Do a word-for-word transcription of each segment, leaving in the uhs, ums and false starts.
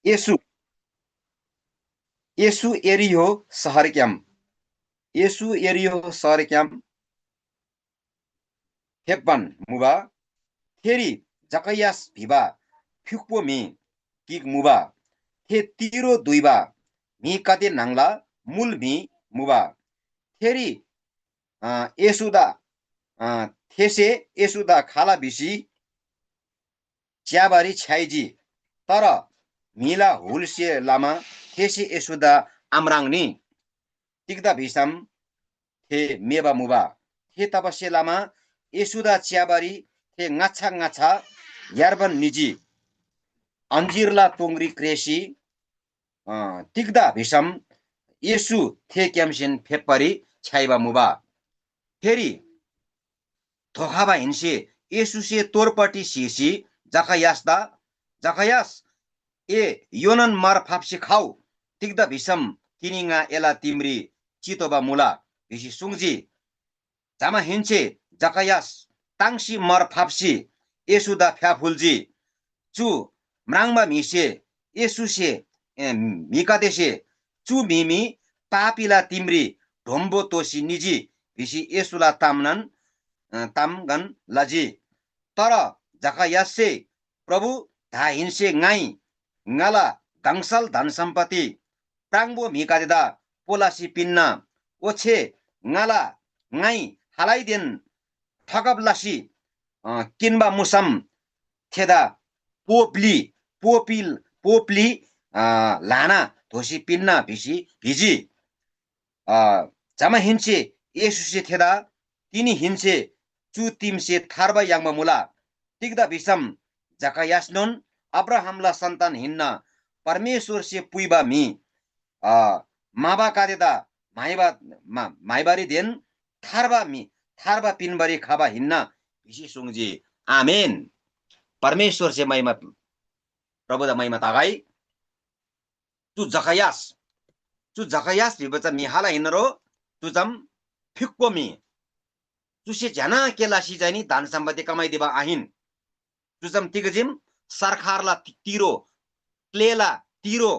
येशू येशू यरीहो शहरक्‍याम येशू यरीहो शहरक्‍याम फेप्‍बान मुबा। थेरी जकैयास भिबा फ्‍युक्‍पो म्‍हि गिक मुबा। थे तिरो दुइबा म्‍हिगदे न्‍हङला मुल म्‍हि मुबा। थेरी अ, येशूदा अ, थेसे येशूदा खाल भिसी च्‍याबारी छ्‌याइजी। तर म्‍हिला हुलसे लमा थेसे येशूदा आम्राङ्‌नी। तिग्‍दा भिसम थे मेबा मुबा। थेतबासेलमा येशूदा च्‍याबारी थे ङाच्‍छा ङाच्‍छा यार्बान निजी। अञ्‍जीरला तोङरी क्रेःसी अ, तिग्‍दा भिसम येशू थेग्‍यामसेन फेप्‍बारी छ्‌याइबा मुबा। थेरी धोखबाहेन्‍से येशूसे तोरपट्टि स्‍हीसी जखायसदा, "जखायस, ए योनान मार फाप्‍सी खउ, तिग्‍दा भिसम तिनी ङा एला दिमरी चितोःबा मुला" भिसी सुङ्जी। जमाहेन्‍से जखायस ताङ्सी मर फाप्‍सी येशूदा फ्‍याफुल्‍जी। चु म्राङ्बा म्‍हिसे येशूसे, ए, म्‍हिगदेसे, "चु म्‍हि मी पापीला दिमरी ढ्‍वम्‍बो तोसी निजी" भिसी येशूला तामनन, अ, तामगन लजी। तर जखायससे, "प्रभु, दाहेन्‍से ङाइ ङाला दङसल धन सम्‍पत्ति प्राङबो म्‍हिगदेदा पो लसी पिन्‍ना, ओच्‍छे ङाला, ङाइ खालैदेन ठगब लसी, अ, किन्‍बा मुसम थेदा पोपली, पोपिल, पोपली, अ, ल्‍हाना दोःसी पिन्‍ना" भिसी भिजी। अ, जमाहेन्‍से येशूसे थेदा, "तिनीहेन्‍से चु दिमसे थार्बा याङ्बा मुला, तिग्‍दा भिसम जखायसनोन अब्राहामला सन्‍तान हिन्‍ना। परमेश्‍वरसे पुइबा म्‍हि, अ, म्‍हाबागदेदा म्‍हाइबा, म्‍हा-, म्‍हाइबारीदेन थार्बा म्‍हि, थार्बा पिन्‍बारी खबा हिन्‍ना" भिसी सुङ्जी। आमेन। परमेश्‍वरसे महिमा, प्रभुदा महिमा तगै। चु जखायस, चु जखायस भिबा चा म्‍हि खाल हिन्‍ना रो? चु चम फ्‍युक्‍पो म्‍हि। चुसे ज्‍यना के लसी चाहिँ नि धन सम्‍पत्ति कमाइदिबा आहिन। चु चम तिग जिम सरकारला ति-, तिरो, क्‍लेला तिरो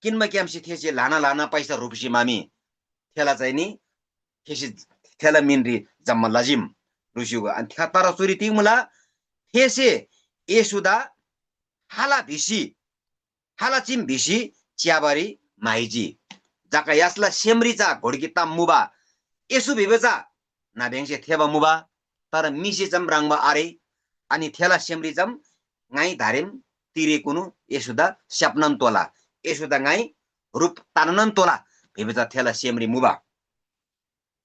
किन्‍बाग्‍यामसे थेसे ल्‍हाना ल्‍हाना पैसा ह्रुप्‍सी मामी थेला चाहिँ नि थेसे थेला मिनरी जम्‍मा लजिम ह्रुस्‍युगो। अनि थ्‍या-, तर चुरी तिग मुला, थेसे येशूदा खाल भिसी खाल चीम भिसी च्‍याबारी म्‍हाइजी। जखायसला सेमरी चा घोडगी ताम मुबा। येशू भिबा चा नाब्‍यङसे थेःबा मुबा, तर मीसे चम म्राङ्बा आरे। अनि थेला सेमरी चम ङाइ धारेम तिरेकुनु येशूदा स्‍याप्‍नान तोःला, येशूदा ङाइ ह्रुप ताननान तोःला भिबा चा थेला सेमरी मुबा।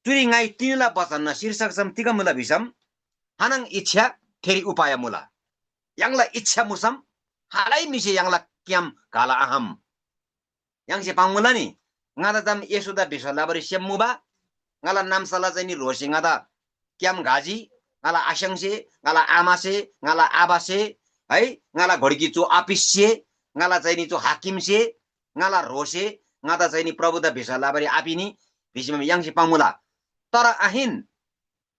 चुरी ङाइ तिनीला बचनना शीर्षक चम तिग मुला भिसम, खानङ इच्‍छा थेरी उपाय मुला। य्‍हाङला इच्‍छा मुसम खालै म्‍हिसे य्‍हाङला क्‍याम घला आखम। य्‍हाङसे पाङ्‌मुला नि, ङादा ताम येशूदा विश्‍वास लबारी सेम मुबा। ङाला नाम्‍साला चाहिँ नि ह्रोसे ङादा क्‍याम घजी। ङाला आस्‍याङसे, ङाला आमासे, ङाला आबासे, है, ङाला घोडगी चु आपिससे, ङाला चाहिँ नि चु हाकिमसे, ङाला ह्रोसे ङादा चाहिँ नि प्रभुदा विश्‍वास लबारी आपिनी भिसी य्‍हाङसे पाङ्‌मुला। तर आहिन,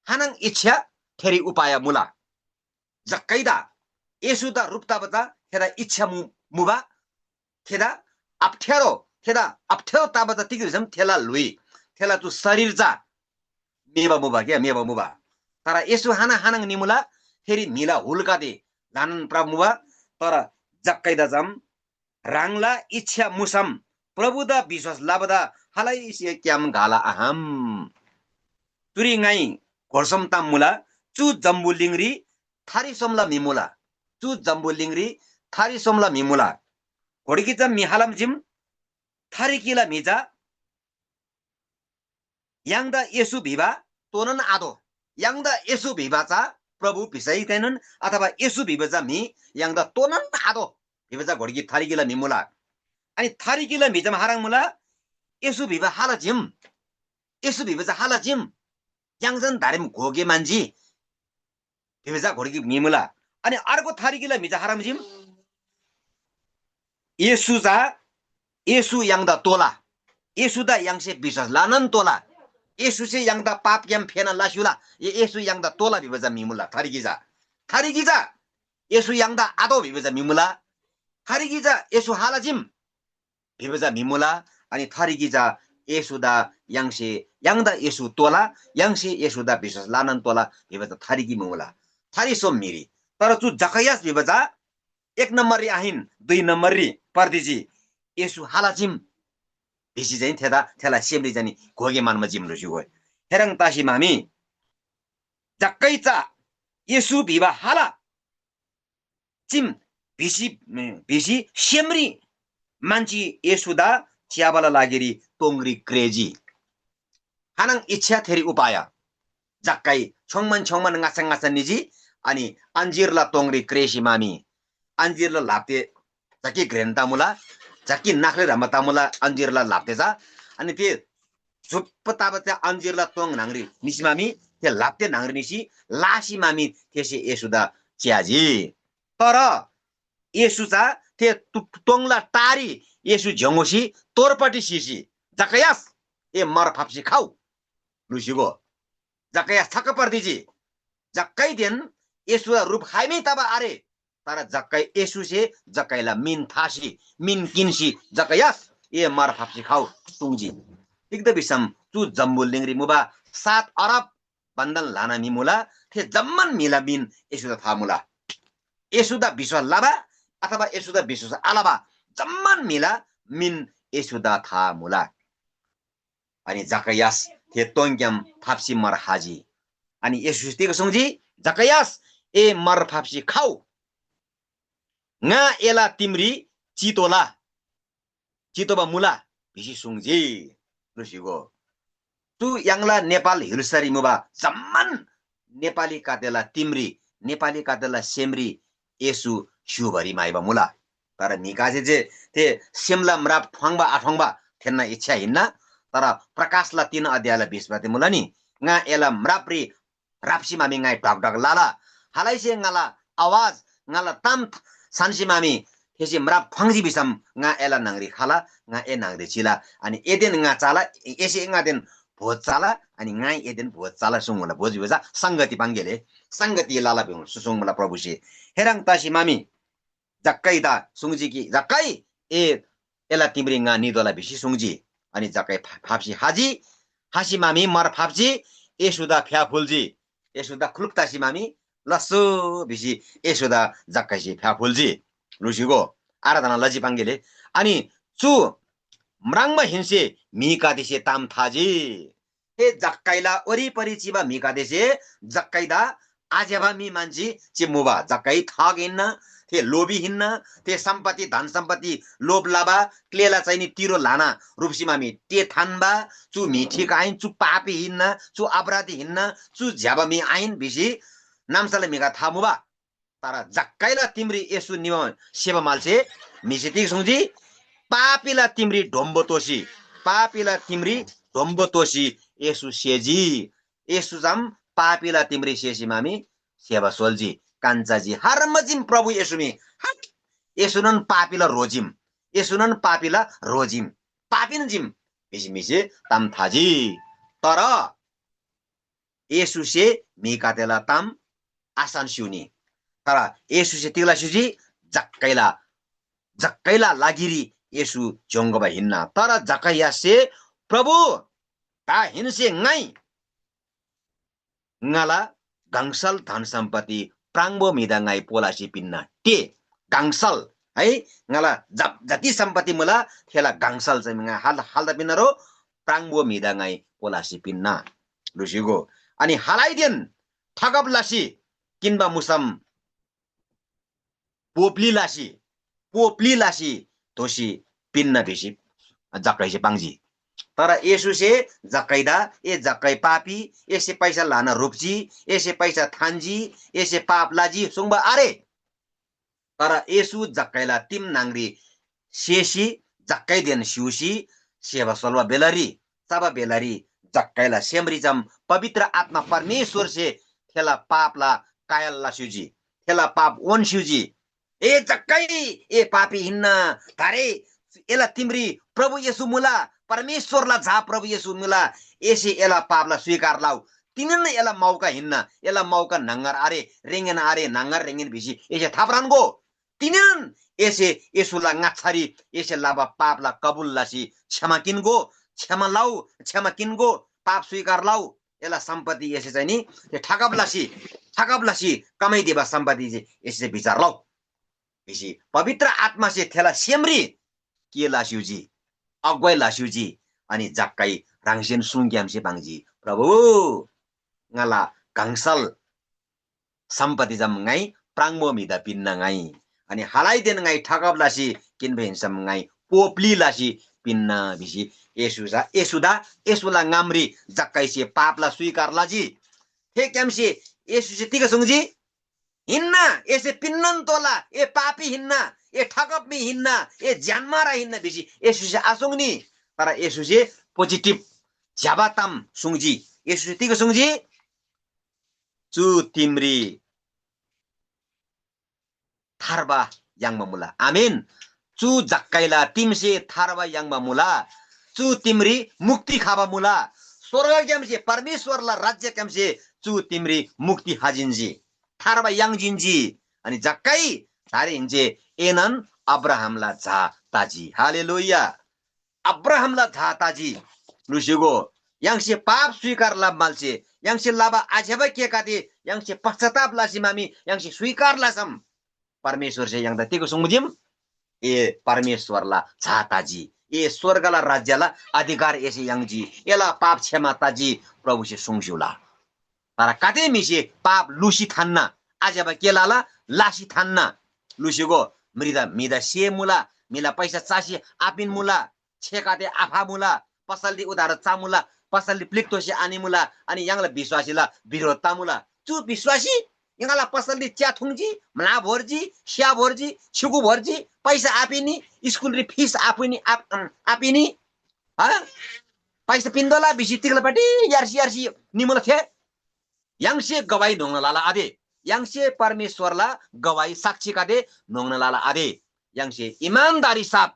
खानङ इच्‍छा थेरी उपाय मुला। जक्‍कैदा येशूदा ह्रुप तबा चा थेदा इच्‍छा मु-, मुबा, थेदा अप्ठ्यारो, थेदा अप्ठ्यारो तबा चा तिग भिसम थेला ल्‍हुइ, थेला चु शरीर चा मेबा मुबा क्या, मेबा मुबा। तर येशू खाना खानङ निमुला, थेरी म्‍हिला हुलगदे ल्‍हानान प्राप मुबा, तर जक्‍कैदा चम ह्राङला इच्‍छा मुसम प्रभुदा विश्‍वास लबादा खालैसे क्‍याम घाला आखम। चुरी ङाइ घोर्सम ताम मुला, चु जम्‍बुलिङरी थारी सोमला म्‍हि मुला। चु जम्‍बुलिङरी थारी सोमला म्‍हि मुला। घोडगी चा म्‍हि खालम चीम, थारी गिला म्‍हि चा य्‍हाङदा येशू भिबा तोनोन आतोः। य्‍हाङदा येशू भिबा चा प्रभु भिसैतेनोन अथवा येशू भिबा चा म्‍हि य्‍हाङदा तोनोन आतोः भिबा चा घोडगी थारी गिला म्‍हि मुला। अनि थारी गिला म्‍हि चा खाह्रङ् मुला? येशू भिबा खाल चीम। येशू भिबा चा खाल चीम। य्‍हाङ झन धारेम घोगे म्‍हन्‍जी। भिबा चा घोडगी म्‍हि मुला। अनि अर्को थारी गिला म्‍हि चा खाह्रङ् चीम? येशू चा, येशू य्‍हाङदा तोःला। येशूदा य्‍हाङसे विश्‍वास लनान तोःला। येशूसे य्‍हाङदा पापग्‍याम फेना लस्‍युला। ये येशू य्‍हाङदा तोःला भिबा चा म्‍हि मुला, थारी गिजा। थारी गिजा येशू य्‍हाङदा आतोः भिबा चा म्‍हि मुला। थरीगी चा येशू हाला चीम भिबा चा म्‍हि मुला। अनि थरीगी चा येशूदा य्‍हाङसे, य्‍हाङदा येशू तोःला, य्‍हाङसे येशूदा विश्‍वास लनान तोःला भिबा चा थरीगी मुला, थरी सोम म्‍हिरी। तर चु जकैयास भिबा चा एक नम्‍बररी आहिन, दुई नम्‍बररी पर्दिजी। येशू हाला चीम भिसी चाहिँ थेदा, थेला सेमरी चाहिँ घोगे मानमा जिम लुसी गोइ। थेह्रङ् तसी मामी जक्‍कै चा येशू भिबा हाला चीम भिसी, भिसी सेमरी मान्छे येशूदा च्‍याबाला लागिरी तोङरी क्रेःजी। खानङ इच्छा थेरी उपाय। जक्‍कै छोङमान छोङमान ङाच्‍छा ङाच्‍छा निजी, अनि अञ्‍जीरला तोङरी क्रेःसी मामी अञ्‍जीरला ल्‍हापते झक्‍की घ्रेन तमुला, झक्‍की नाख्‍ली ह्रङ्‌बा तमुला अञ्‍जीरला ल्‍हापते चा। अनि थे झुप्‍प तबा थे अञ्‍जीरला तोङ न्‍हङरी निसी मामी थे ल्‍हापते न्‍हङरी निसी लासी मामी थेसे येशूदा च्‍याजी। तर येशू चा थे तु-, तोङला टारी येशू ज्‍योङ्‌सी तोरपट्टि सिसी, "जकैयास, ए मर फाप्‍सी खउ" लुसीगो। जकैयास छक्‍क पर्दिजी। जक्‍कैदेन येशूला रूप खाइमै तबा आरे, तर जक्‍कै येशूसे जक्‍कैला मिन थासी, मिन किन्‍सी, "जकैयास, ए मर फाप्‍सी खउ" सुङ्जी। तिग्‍दा भिसम चु जम्‍बुलिङरी मुबा सात अरब भन्‍दा ल्‍हाना म्‍हि मुला, थे जम्‍मान म्‍हिला मिन येशूदा था मुला। येशूदा विश्‍वास लबा अथवा येशूदा विश्‍वास आलबा जम्‍मान म्‍हिला मिन येशूदा था मुला। अनि जकैयास थे तोङग्‍याम फाप्‍सी मर खजी। अनि येशूसे तिग सुङ्जी, "जकैयास, ए मर फाप्‍सी खउ। ङा एला तिमरी चितोःला, चितोःबा मुला" भिसी सुङ्जी। लुसीगो। चु य्‍हाङला नेपाल य्‍हुल्‍सारी मुबा जम्‍मान नेपालीगदेला तिमरी, नेपालीगदेला सेमरी येशू स्‍युबारी म्‍हाइबा मुला। तर म्‍हिगदेसे जे थे सेमला म्राप ठ्वाङ्बा आठ्वाङ्बा थेन्‍ना इच्छा हिन्‍ना। तर प्रकाशला तीन अध्यायला बिसपति मुला नि, "ङा एला म्रापरी राप्‍सी मामी ङाइ ढ्वाक ढ्वाक लला। खालैसे ङाला आवाज, ङाला ताम सान्‍सी मामी थेसे म्राप ठ्वाङ्‍जी भिसम ङा एला न्‍हङरी खला, ङा ए न्‍हङरी चिला। अनि एदेन ङा चला, एसे ङादेन भोज चला, अनि ङाइ एदेन भोज चला" सुङ्मुला। भोज भिबा चा संगति पाङ्‌गेले, संगति लला भिउ सुङ्मुला प्रभुसे। हेरङ तसी मामी जक्‍कैदा सुङ्जी कि, "जक्‍कै, ए एला तिमरी ङा नितोःला" भिसी सुङ्जी। अनि जक्‍कै फा-, फाप्‍सी खजी, खसी मामी मर फाप्‍सी येशूदा फ्‍याफुल्‍जी। येशूदा खुलुप तसी मामी लस्‍सो भिसी येशूदा जक्‍कैसे फ्‍याफुल्‍जी। लुसीगो आराधना लजी पाङ्‌गेले। अनि चु म्राङ्माहेन्‍से म्‍हिगदेसे ताम थाजी। थे जक्‍कैला वरिपरि चिबा म्‍हिगदेसे जक्‍कैदा आज्‍यबा म्‍हि मान्छे चिमुबा। जक्‍कै ठग हिन्‍ना, थे लोभी हिन्‍ना, थे सम्‍पत्ति धन सम्‍पत्ति लोभ लबा, क्‍लेला चाहिँ नि तिरो ल्‍हाना ह्रुप्‍सी मामी ते थान्‍बा, चु म्‍हि ठीक आहिन, चु पापी हिन्‍ना, चु अपराधी हिन्‍ना, चु ज्‍यबा म्‍हि आहिन भिसी नाम्‍साला म्‍हिगदे था मुबा। तर जक्‍कैला तिमरी येशू निमा सेबा मालसे म्‍हिसे तिग सुङ्जी? पापीला तिमरी ढोम्‍बो तोसी, पापीला तिमरी ढोम्‍बो तोसी येशू सेजी। येशू चम पापीला तिमरी सेसी मामी सेबा सोल्‍जी। कान्‍चाजी हर्मजिम प्रभु येशूमी, हट, येशूनन पापीला ह्रोजिम, येशूनन पापीला ह्रोजिम, पापीन जिम भिसी म्‍हिसे ताम थाजी। तर येशूसे म्‍हिगदेला ताम आसान स्‍युनी। तर येशूसे तिगला स्‍युजी? जक्‍कैला, जक्‍कैला लागिरी येशू ज्‍योङ्‍गोबा हिन्‍ना। तर जकैयाससे, "प्रभु, दाहेन्‍से ङाइ ङाला गङसल धन सम्‍पत्ति प्राङबो म्‍हिदा ङाइ पोलासी पिन्‍ना। ते गङसल है, ङाला ज-, जति सम्‍पत्ति मुला थेला गङसल चाहिँ ङा हाल, हाल्‍दा पिन्‍ना रो, प्राङबो म्‍हिदा ङाइ पोलासी पिन्‍ना।" लुसीगो। अनि हलाइदेन ठगब लसी किन्‍बा मुसम पोपली लसी, पोपली लसी दोःसी पिन्‍ना भिसी जक्‍कैसे पाङ्जी। तर येशूसे जक्‍कैदा, "ए जक्‍कै पापी, एसे पैसा ल्‍हाना ह्रुप्‍जी, एसे पैसा थान्‍जी, एसे पाप लजी" सुङ्बा आरे। तर येशू जक्‍कैला तिम न्‍हङरी सेसी जक्‍कैदेन स्‍युसी सेबा सोल्‍बा बेलारी, चबा बेलारी जक्‍कैला सेमरी चम पवित्र आत्‍मा परमेश्‍वरसे थेला पापला कायल लस्‍युजी, थेला पाप ओन्‍स्‍युजी। "ए जक्‍कै, ए पापी हिन्‍ना, तारे एला तिमरी प्रभु येशू मुला, परमेश्‍वरला झा प्रभु येशू मुला, एसे एला पापला स्‍वीकार लउ। तिनीन एला मौका हिन्‍ना, एला मौका न्‍हङगर आरे, रेङएन आरे, न्‍हङगर रेङएन भिसी एसे थाप्रान्‍गो।" तिनीनोन एसे येशूला ङाच्‍छारी एसे लबा पापला कबुल लसी क्षमा किन्‍गो, क्षमा लउ, क्षमा किन्‍गो, पाप स्‍वीकार लउ। एला सम्‍पत्ति एसे चाहिँ नि ठगब लसी, ठगब लसी कमाइदिबा सम्‍पत्ति जे एसे चाहिँ विचार लउ भिसी पवित्र आत्‍मासे थेला सेमरी के लस्‍युजी, अगुवाई लस्‍युजी। अनि जक्‍कै ह्राङसेन सुङग्‍यामसे पाङ्जी, प्रभु, ङाला गङसल सम्‍पत्ति जम ङाइ प्राङबो म्‍हिदा पिन्‍ना ङाइ। अनि हलाइदेन ङाइ ठगब लसी किन्‍बा हिन्‍सम ङाइ पोपली लसी पिन्‍ना भिसी येशू सा-, येशूदा, येशूला ङामरी जक्‍कैसे पापला स्‍वीकार लजी। थेग्‍यामसे येशूसे तिग सुङ्जी? हिन्‍ना, एसे पिन्‍नन तोःला, ए पापी हिन्‍ना, ए ठगब म्‍हि हिन्‍ना, ए ज्‍यानमारा हिन्‍ना भिसी येशूसे आसुङ्नी। तर येशूसे पोजिटिभ ज्‍यबा ताम सुङ्जी। येशूसे तिग सुङ्जी? चु तिमरी थार्बा याङ्बा मुला। आमेन। चु जक्‍कैला तिमसे थार्बा याङ्बा मुला। चु तिमरी मुक्ति खबा मुला। स्‍वर्गग्‍यामसे, परमेश्‍वरला राज्‍यग्‍यामसे चु तिमरी मुक्ति खजिन्‍जी, थार्बा याङ्जिन्‍जी। अनि जक्‍कै दाहेन्‍से एनन अब्राहामला झा तजी। हालेलुया। अब्राहामला झा तजी। लुसीगो, य्‍हाङसे पाप स्‍वीकार लबा म्‍हन्‍से, य्‍हाङसे लबा आज्‍यबा गेगदे य्‍हाङसे पश्‍चाताप लसी मामी य्‍हाङसे स्‍वीकार लसम, परमेश्‍वरसे य्‍हाङदा तिग सुङ्बा दिम? ए परमेश्‍वरला झा तजी, ए स्‍वर्गला राज्‍यला अधिकार एसे याङ्जी, एला पाप क्षमा तजी, प्रभुसे सुङ्स्‍युला। तर कते म्‍हिसे पाप लुसी थान्‍ना, आज्‍यबा के लला, लासी थान्‍ना। लुसीगो, म्‍हिदा, म्‍हिदा से मुला, म्‍हिला पैसा चासी आपिन मुला, छेकाते आफा मुला, पसलरी उधारो चमुला, पसलरी प्लिक तोसी आनिमुला, अनि य्‍हाङला विश्‍वासीला बिरोध तमुला। चु विश्‍वासी य्‍हाङला पसलरी च्या थुङ्जी, म्‍ला भोर्जी, स्‍या भोर्जी, छिगु भोर्जी, पैसा आपिनी, स्‍कुलरी फिस आपुनी, आप-, अम, आपिनी, हा? पैसा पिन्‍तोःला भिसी तिग्‍लापट्टि यार्सी यार्सी निमुला थे। य्‍हाङसे गवाही न्‍होङ्ना लला आदे। य्‍हाङसे परमेश्‍वरला गवाही साक्षीगदे न्‍होङ्ना लला आदे। य्‍हाङसे इमानदारी साथ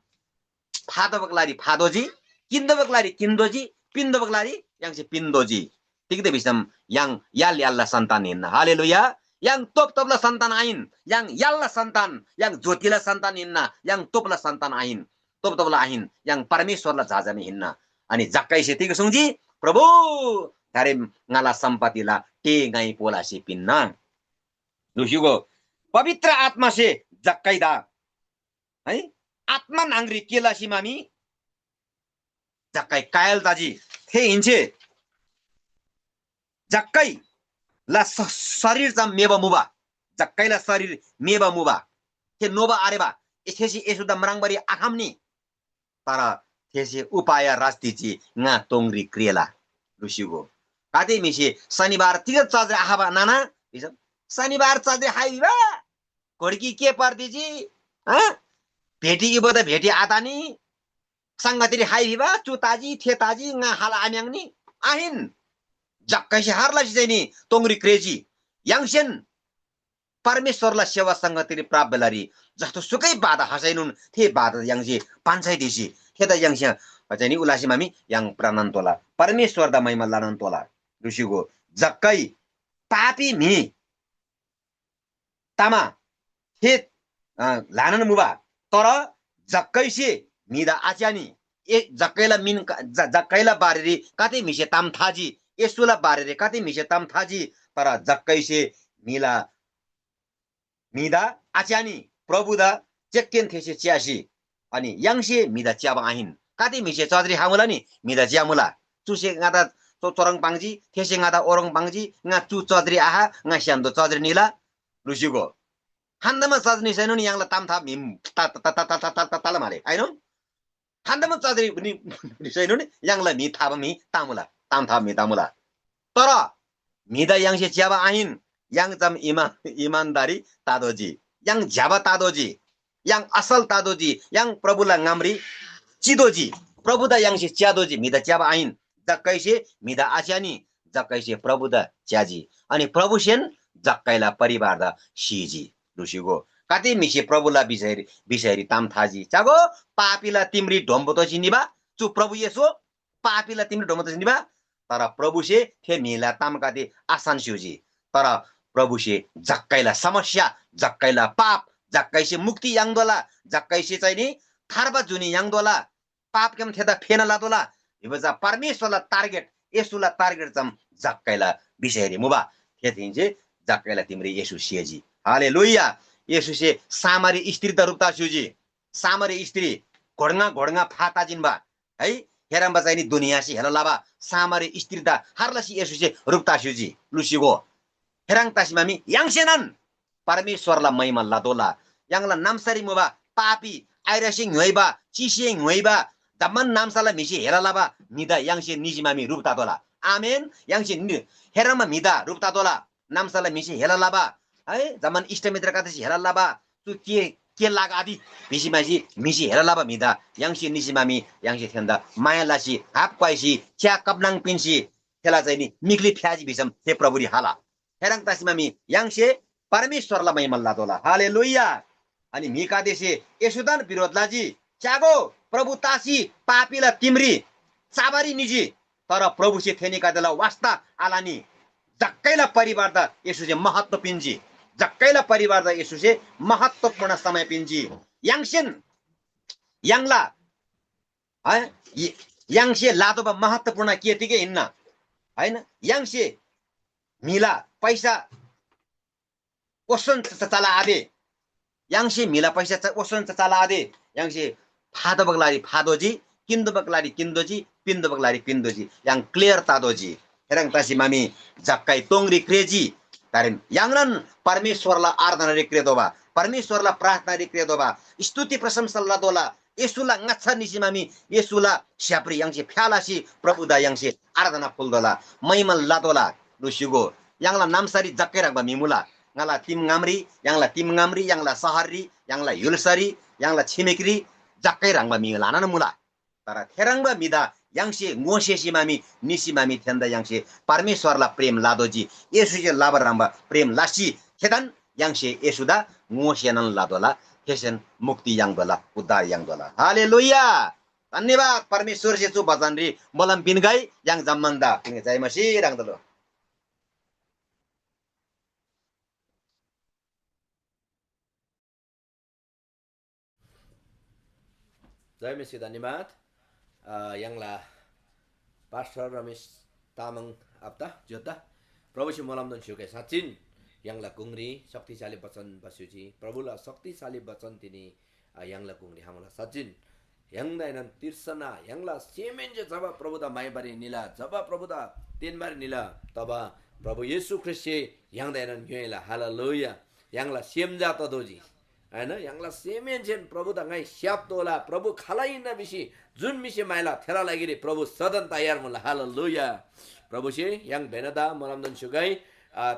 फातोबा ग्‍लारी फातोजी, किन्‍तोबा ग्‍लारी किन्‍तोजी, पिन्‍तोबा ग्‍लारी य्‍हाङसे पिन्‍तोजी। तिग्‍दा भिसम य्‍हाङ य्‍हाल य्‍हालला सन्‍तान हिन्‍ना। हालेलुया। य्‍हाङ तोप तोपला सन्‍तान आहिन। य्‍हाङ य्‍हालला सन्‍तान, य्‍हाङ ज्‍योतिला सन्‍तान हिन्‍ना। य्‍हाङ तोपला सन्‍तान आहिन। तोप तोपला आहिन। य्‍हाङ परमेश्‍वरला झाजानी हिन्‍ना। अनि जक्‍कैसे तिग सुङ्जी? प्रभु, दारे ङाला सम्‍पत्तिला टे ङाइ पोलासे पिन्‍ना। लुसीगो, पवित्र आत्‍मासे जक्‍कैदा है, आत्‍मा न्‍हङरी के लसी मामी जक्‍कै कायल तजी। थेइन्‍से जक्‍कैला स-, शरीर चा मेबा मुबा, जक्‍कैला शरीर मेबा मुबा। थे नोबा आरेबा, ए-, थेसे येशूदा म्राङ्बारी आखम्‍नी। तर थेसे उपाय रच ची ङा तोङरी क्रेला। लुसीगो, गाते म्‍हिसे शनिबार तिग चर्चरी आखबा नाना भिसम, शनिबार चर्चरी खाइ भिबा? घोडकी के पर्दिजी? हाँ? भेटी इबोदा भेटी आतानी? संगतिरी खाइ भिबा? चु ताजी, थे ताजी, ङा खाल आम्‍याङ्नी? आहिन। जक्‍कैसे हार लसी चाहिँ नि तोङरी क्रेजी। य्‍हाङसेन परमेश्‍वरला सेवा संगतिरी प्राप्‍बा लरी जस्तो सुकै बाधा हसैनोन थे बाधा य्‍हाङसे पान्छै दिसी थेदा य्‍हाङसे चाहिँ नि उलासे मामी य्‍हाङ प्राणन तोला, परमेश्‍वरदा महिमा लनन तोला। लुसीगो, जक्‍कै पापी म्‍हि तमा थे, अ, ल्‍हानान मुबा, तर जक्‍कैसे म्‍हिदा आच्‍यानी। ए, जक्‍कैला मिन क-, ज-, जक्‍कैला बारेरी कति म्‍हिसे ताम थाजी, येशूला बारेरी कति म्‍हिसे ताम थाजी, तर जक्‍कैसे म्‍हिला, म्‍हिदा आच्‍यानी, प्रभुदा चेक्‍केन थेसे च्‍यासी। अनि य्‍हाङसे म्‍हिदा च्‍याबा आहिन। कति म्‍हिसे चजरी खमुला नि म्‍हिदा च्‍यामुला। चुसे ङादा चो-, चोरङ पाङ्जी, थेसे ङादा ओरङ पाङ्जी, ङा चु चजरी आहा, ङा स्‍य्‍हान्‍दो चजरी निला। लुसीगो। खान्‍दमा चजरी निसैनोन य्‍हाङला ताम था म्‍हि त-, त-, तला मारे, आइनोन? खान्‍दमा चजरी नि-, निसैनोन य्‍हाङला म्‍हि थाबा म्‍हि तामुला, ताम था म्‍हि तामुला। तर म्‍हिदा य्‍हाङसे च्‍याबा आहिन, य्‍हाङ चम इमा-, इमानदारी तातोःजी, य्‍हाङ ज्‍यबा तातोःजी, य्‍हाङ असल तातोःजी, य्‍हाङ प्रभुला ङामरी चितोःजी, प्रभुदा य्‍हाङसे च्‍यातोःजी, म्‍हिदा च्‍याबा आहिन। जक्‍कैसे म्‍हिदा आच्‍यानी, जक्‍कैसे प्रभुदा च्‍याजी। अनि प्रभुसेन जक्‍कैला परिवारदा स्‍हीजी। लुसीगो, कति म्‍हिसे प्रभुला विषय, विषयरी ताम थाजी। च्‍यागो, पापीला तिमरी ढोम्‍बो तोसी निबा चु प्रभु येशू पापीला तिमरी ढोम्‍बो तोसी निबा। तर प्रभुसे थे म्‍हिला तामगदे आसान स्‍युजी। तर प्रभुसे जक्‍कैला समस्या, जक्‍कैला पाप, जक्‍कैसे मुक्ति याङ्तोःला, जक्‍कैसे चाहिँ नि थार्बा जुनी याङ्तोःला, पापग्‍याम थेदा फेना लतोःला भिबा चा परमेश्‍वरला टार्गेट, येशूला टार्गेट चम जक्‍कैला विषयरी मुबा। थेथिन्‍से जक्‍कैला तिमरी येशू सिजी। हालेलुया। येशूसे सामरी स्त्रीदा रुप्‍ता स्‍युजी। सामरी स्त्री घोडङा घोडङा फा ताजिन्‍बा है। हेरम्‍बा चाहिँ नि दुनियासे हेला लबा सामरी स्त्रीदा हर लसी येशूसे रुप्‍ता स्‍युजी, लुसीगो। थेह्रङ् तसीमा मी य्‍हाङसेनन परमेश्‍वरला महिमा लतोःला। य्‍हाङला नाम्‍सारी मुबा पापी, आइरसे ङ्‌योइबा, चिसे ङ्‌योइबा, जम्‍मान नाम्‍साला म्‍हिसे हेला लबा म्‍हिदा य्‍हाङसे निजीमा मी ह्रुप ततोःला। आमेन। य्‍हाङसे नि-, हेरम्‍बा म्‍हिदा ह्रुप ततोःला। नाम्‍साला म्‍हिसे हेला लबा, है, जम्‍मान इष्‍टमित्रगदेसे हेला लबा, चु के, के लाग आदि भिसी म्‍हाइसी म्‍हिसे हेला लबा म्‍हिदा य्‍हाङसे निसीमा मी य्‍हाङसे थेन्‍दा माया लसी हाप क्‍वाइसी च्या कपनाङ पिन्‍सी थेला चाहिँ नि मिग्‍ली फ्‍याजी भिसम थे प्रभुरी हाला। थेह्रङ् तसीमा मी य्‍हाङसे परमेश्‍वरला महिमा लतोःला। हालेलुया। अनि म्‍हिगदेसे येशूदान बिरोध लजी, "च्‍यागो, प्रभु तासी पापीला तिमरी चाबारी निजी, तर प्रभुसे थेनीगदेला वास्‍ता आलनी।" जक्‍कैला परिवारदा येशूसे महत्त्व पिन्‍जी। जक्‍कैला परिवारदा येशूसे महत्त्वपूर्ण समय पिन्‍जी। य्‍हाङसेन य्‍हाङला, है, य-, य्‍हाङसे लातोःबा महत्त्वपूर्ण के तिगै हिन्‍ना, होइन? य्‍हाङसे म्‍हिला पैसा ओसन च-, च-, चला आदे। य्‍हाङसे म्‍हिला पैसा च-, ओसन च-, चला आदे। य्‍हाङसे फातोःबा ग्‍लारी फातोःजी, किन्‍तोःबा ग्‍लारी किन्‍तोःजी, पिन्‍तोःबा ग्‍लारी पिन्‍तोःजी। य्‍हाङ क्‍लियर ततोःजी। थेह्रङ् तसीमा मी जक्‍कै तोङरी क्रेःजी। तर य्‍हाङनन परमेश्‍वरला आराधनारी क्रेतोःबा, परमेश्‍वरला प्रार्थनारी क्रेतोःबा, स्तुति प्रशंसा लतोःला। येशूला ङाच्‍छा निसीमा मी येशूला स्‍य्‍हापरी य्‍हाङसे फ्‍या लसी प्रभुदा य्‍हाङसे आराधना फुल्‍तोःला, महिमा लतोःला। लुसीगो, य्‍हाङला नाम्‍सारी जक्‍कै ह्रङ्‌बा म्‍हि मुला। ङाला तिमङामरी, य्‍हाङला तिमङामरी, य्‍हाङला शहररी, य्‍हाङला य्‍हुल्‍सारी, य्‍हाङला छिमेकरी जक्‍कै ह्रङ्‌बा म्‍हि ल्‍हानान मुला। तर थेह्रङ्बा म्‍हिदा य्‍हाङसे ङोसेसीमा मी निसीमा मी थेन्‍दा य्‍हाङसे परमेश्‍वरला प्रेम लातोःजी। येशूसे लबा ह्रङ्‌बा प्रेम लसी थेदान य्‍हाङसे येशूदा ङोसेनोन लतोःला, थेसेन मुक्ति याङ्तोःला, उद्धार याङ्तोःला। हालेलुया। धन्यवाद, परमेश्‍वरसे चु बचनरी मोलम पिन्‍गै य्‍हाङ जम्‍मानदा। पिन्‍गै जय मसीह ह्राङदलो। जय मसीह, धन्यवाद। अ, य्‍हाङला पास्टर रमेश तामाङ आप्‍ता ज्‍योता प्रभुसे मोलमदोन स्‍युगै साँच्‍चिन य्‍हाङला गुङरी शक्तिशाली वचन बस्‍युजी। प्रभुला शक्तिशाली वचन तिनी, अ, य्‍हाङला गुङरी हामुला साँच्‍चिन। य्‍हाङदाएनोन तिर्सना, य्‍हाङला सेमहेन्‍से जब प्रभुदा म्‍हाइबारी निला, जब प्रभुदा तेन्‍बारी निला, तब प्रभु येशू ख्रीष्‍टसे य्‍हाङदाएनोन ङ्‌योइला। हालेलुया। य्‍हाङला सेम जा ततोःजी। होइन, य्‍हाङला सेमहेन्‍सेन प्रभुदा ङाइ स्‍याप्‍तोःला, प्रभु खालै हिन्‍ना भिसी जुन म्‍हिसे म्‍हाइला, थेला लागिरी प्रभु सदन तयार मुला। हालेलुया। प्रभुसे य्‍हाङ भेनदा मोलमदोन स्‍युगै, आ,